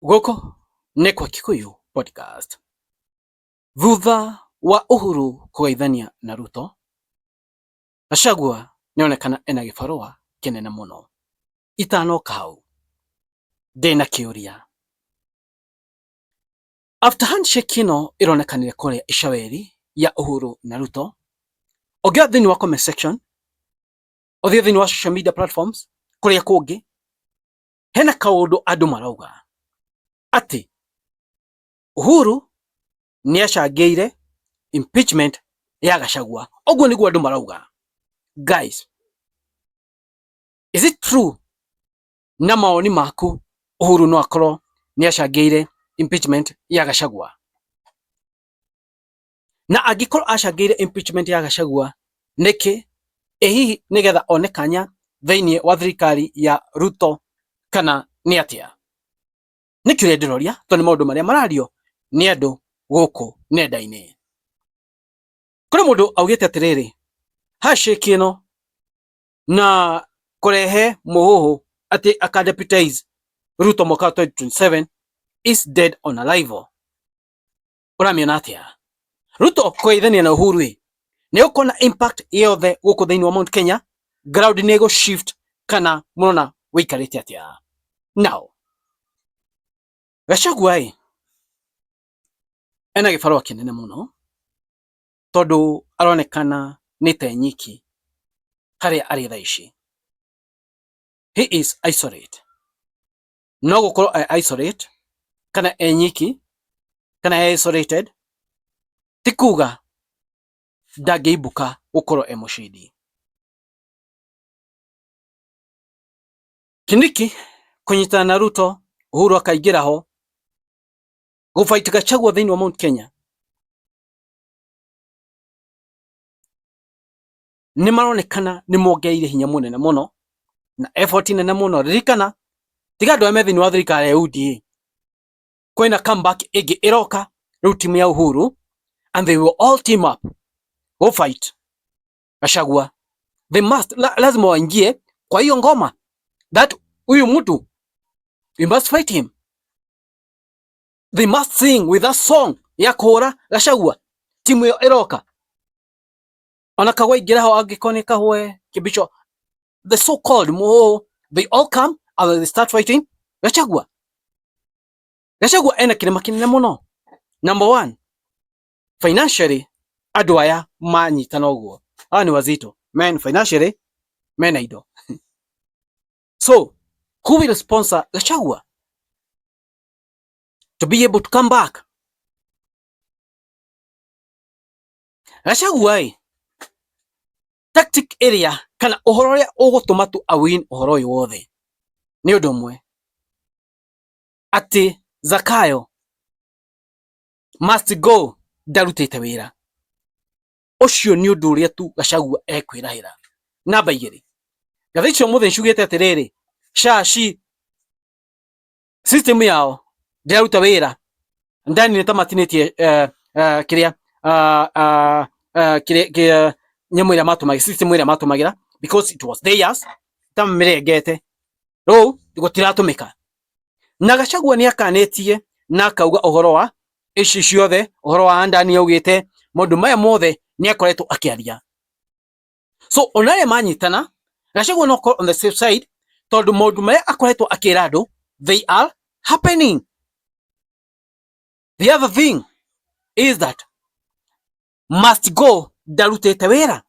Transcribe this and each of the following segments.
Gũkũ nĩ kwa Kikuyu Podcast. Thutha wa Uhuru kũgeithania na Ruto, Gachagua nĩonekana ena gĩbarũa kĩnene mũno. Itanoka hau, ndĩna kĩũria. After handshake ĩno ĩronekanire kũrĩa Icaweri ya Uhuru na Ruto, ũngĩoya thĩinĩ wa comment section, ũthiĩ thĩinĩ wa social media platforms kũrĩa kũngĩ, hena kaũndũ andũ marauga atĩ Uhuru nĩ acangĩire impeachment ya Gachagua. Ũguo nĩguo andũ marauga. Guys, is it true? Na mawoni maku Uhuru no akorwo nĩ acangĩire impeachment ya Gachagua? Na angĩkorwo acangĩire impeachment ya Gachagua nĩkĩ? Ĩ hihi nĩgetha one kanya thĩinĩ wa thirikari ya Ruto kana nĩ atĩa? Nĩ kĩũria ndĩroria tondũ nĩ maũndũ marĩa marario nĩ andũ gũkũ nenda-inĩ. Kũrĩ mũndũ augĩte atĩrĩrĩ, handshake ĩno na kũrehe mũhũhũ atĩ aka deputize Ruto mwaka wa 2027 is dead on arrival. Ũramĩona atĩa? Ruto kũgeithania na Uhuru ĩ nĩ ũkuona impact yothe gũkũ thĩinĩ wa Mount Kenya ground nĩ ĩgũ shift kana mũrona wĩikarĩte atĩa? Now Gachagua ĩ ena gĩbarũa kĩnene mũno tondũ aronekana nĩ ta nyiki harĩa arĩ thaa ici. He is isolate. No gũkorwo e isolate kana e nyiki kana e isolated ti kuga ndangĩibuka gũkorwo e mũcindi. Kindiki kũnyitana na Ruto, Uhuru akaingĩra ho gũfight Gachagua thĩinĩ wa Mount Kenya nĩ maronekana nĩ mongereire hinya mũnene mũno na effort nene mũno. Ririkana tiga andũ arĩa me thĩinĩ wa thirikari ya UDA, kwĩna comeback ĩngĩ ĩroka rĩu timu ya Uhuru and they will all team up go fight Gachagua. They must la, lazima waingie kwa hiyo ngoma that huyu mtu we must fight him. They must sing with a song ya kũhũra Gachagua. Timu ĩyo ĩroka ona kagwa ingĩra ho angĩkorwo nĩ kahũe kĩbicho the so called mo they all come and they start fighting Gachagua. Gachagua ena kĩrĩma kĩnene mũno. Number one, financially andũ aya manyitana ũguo aya nĩ wazito men financially mena indo. So who will sponsor Gachagua to be able to come back? Gachagua ĩ tactic ĩrĩa kana ũhoro ũrĩa ũgũtũma tu a win ũhoro ũyũ wothe nĩ ũndũ ũmwe atĩ Zakayo must go ndarutĩte wĩra. Ũcio nĩ ũndũ ũrĩa tu Gachagua ekwĩrahĩra. Namba igĩrĩ, ngathĩti cia ũmũthĩ nĩciugĩte atĩrĩrĩ, SHA ci system yao ndĩraruta wĩra ndani nĩ ta matinĩtie kĩrĩa kĩrĩa nyamũ ĩrĩa matũmagĩra, system ĩrĩa matũmagĩra because it was theirs, ta mĩrengete rĩu gũtiratũmĩka. Na Gachagua nĩ akanĩtie na akauga ũhoro wa ici ciothe, ũhoro wa Adani augĩte maũndũ maya mothe nĩ akoretwo akĩaria. So ona arĩa manyitana Gachagua no on the safe side tondũ maũndũ marĩa akoretwo akĩra andũ they are happening. The other thing is that must go ndarutĩte wĩra.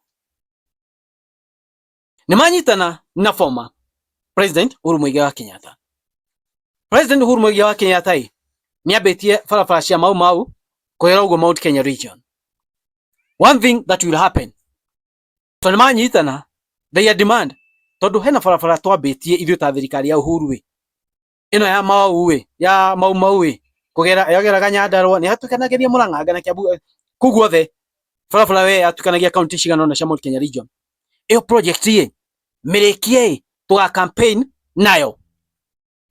Nĩ manyitana na former President Uhuru Muigai wa Kenyatta. President Uhuru Muigai wa Kenyatta ĩ nĩ ambĩtie barabara cia Mau Mau kũgera ũguo Mount Kenya region. One thing that will happen tondũ nĩ manyitana they are demand tondũ hena barabara twambĩtie ithuĩ ta thirikari ya Uhuru ĩ ĩno ya Mau ĩ ya Mau Mau ĩ kũgera yageraga Nyandarua nĩ yatukanagĩria Murang'a na Kiambu kũu guothe barabara we yatukanagia kaunti cigana ũna cia Mount Kenya region. Ĩyo project ĩ mĩrĩkie ĩ tũga campaign nayo.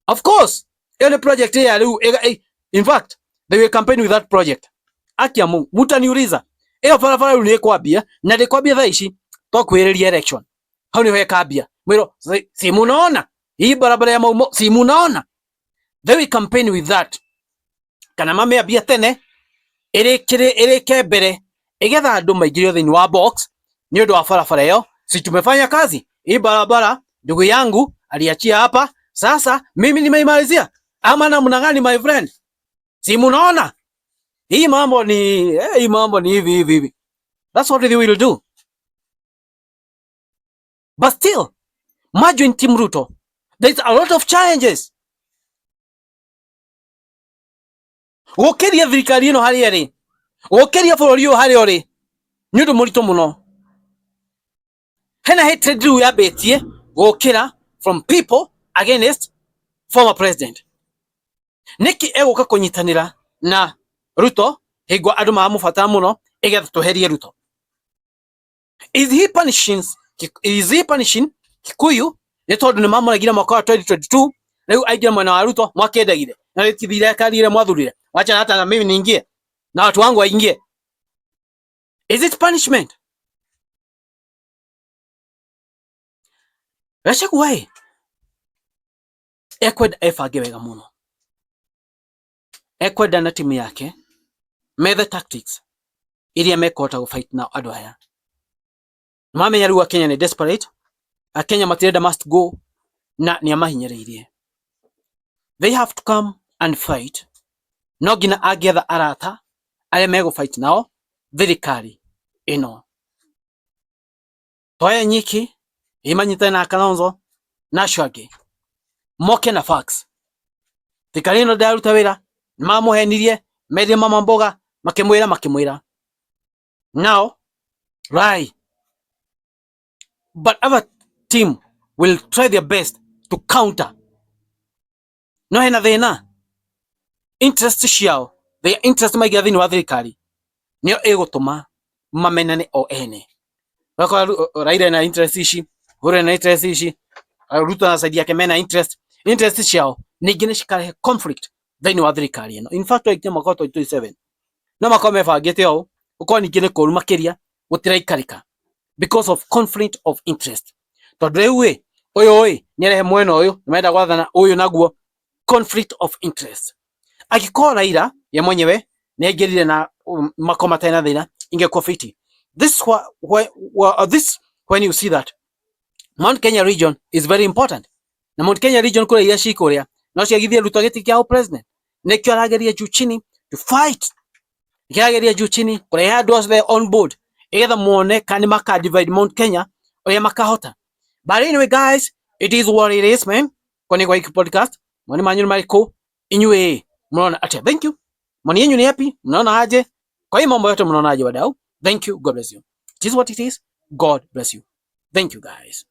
Of course ĩyo nĩ project ya rĩu, in fact they will campaign with that project. Akia Mungu mutaniuliza ĩyo barabara rĩu nĩ ĩkwambia na ndĩkwambia thaa ici twakuhĩrĩria election hau nĩho ĩkambia mwĩro si munaona hii barabara ya Mau Mau si munaona. They will campaign with that, kana mamĩambia tene ĩrĩke mbere igetha andũ maingĩrio thĩinĩ wa box nĩ ũndũ wa barabara ĩyo. Si tumefanya kazi hii barabara, ndugu yangu aliachia hapa, sasa mimi nimeimalizia ama namna gani, my friend? Si munaona hii mambo ni hivi hivi hivi. That's what they will do. But still, imagine Team Ruto, there's a lot of challenges. Gũkĩria thirikari ĩno harĩa ĩrĩ, gũkĩria bũrũri ũyũ harĩa ũrĩ, nĩ ũndũ mũritũ mũno. Hena hatred rĩu yambĩtie gũkĩra from people against former president. Nĩkĩ egũka kũnyitanĩra na Ruto hingo andũ maramũbatara mũno ĩgetha tweherie Ruto? Is he punishing Kikuyu nĩ tondũ nĩ mamũregire mwaka wa 2022, rĩu aingĩra mwena wa Ruto mwakĩendagire na rĩtithire karire mwathurire, wacha hata na mimi niingie na watu wangu waingie. Is it punishment? Gachagua ĩ ekwenda ebange wega mũno, ekwenda na timu yake methe tactics iria mekũhota gũ fight na andũ aya. Mamenya rĩu Akenya nĩ desperate, Akenya matirenda must go na nĩ amahinyĩrĩirie. They have to come and fight. No nginya angĩetha arata arĩa megũ fight nao thirikari ĩno. Toye nyiki imanyitane na Kalonzo na acio angĩ moke na facts. Thirikari ĩno ndĩraruta wĩra, nĩmamũhenirie, merire mama mboga, makĩmwĩra makĩmwĩra. Now lie, but other team will try their best to counter. No hena thĩna, interest ciao, their interest maingĩra thĩinĩ wa thirikari nĩyo ĩgũtũma mamenane o ene. Ũgakora Raila ena interest ici, Uhuru ena interest ici, Ruto na side yake mena interest ciao ningĩ nĩ cikarehe conflict thĩinĩ wa thirikari ĩno. In fact, twaingĩra mwaka wa 2027 no makorwo mebangĩte ũũ, ũkorwo ningĩ nĩ kũũru makĩria, gũtiraikarĩka because of conflict of interest. Tondũ rĩu ĩ ũyũ ĩ nĩarehe mwena ũyũ, nĩmarenda gwathana ũyũ naguo, conflict of interest. Angĩkorwo Raila ye mwenyewe nĩaingĩrire na makorwo matarĩ na thĩna, ingĩkorwo fiti. This this when you see that Mount Kenya region is very important. Na Mount Kenya region kũrĩa iria ci kũrĩa no ciagithie Ruto gĩtĩ kĩa president. Nĩkĩo arageria juu chini to fight. Nĩkĩo arageria juu chini kũrehe andũ othe on board igetha muone kana maka divide Mount Kenya ũrĩa makahota. But anyway guys, it is what it is, man. Kwa kwa hiki podcast, maoni manyu nĩ marĩkũ? Inyuĩ mnaona atĩa? Thank you. Maoni yenyu ni yapi? Mnaona aje? Kwa hiyo mambo yote mnaona aje, wadau? Thank you. God bless you. It is what it is. God bless you. Thank you guys.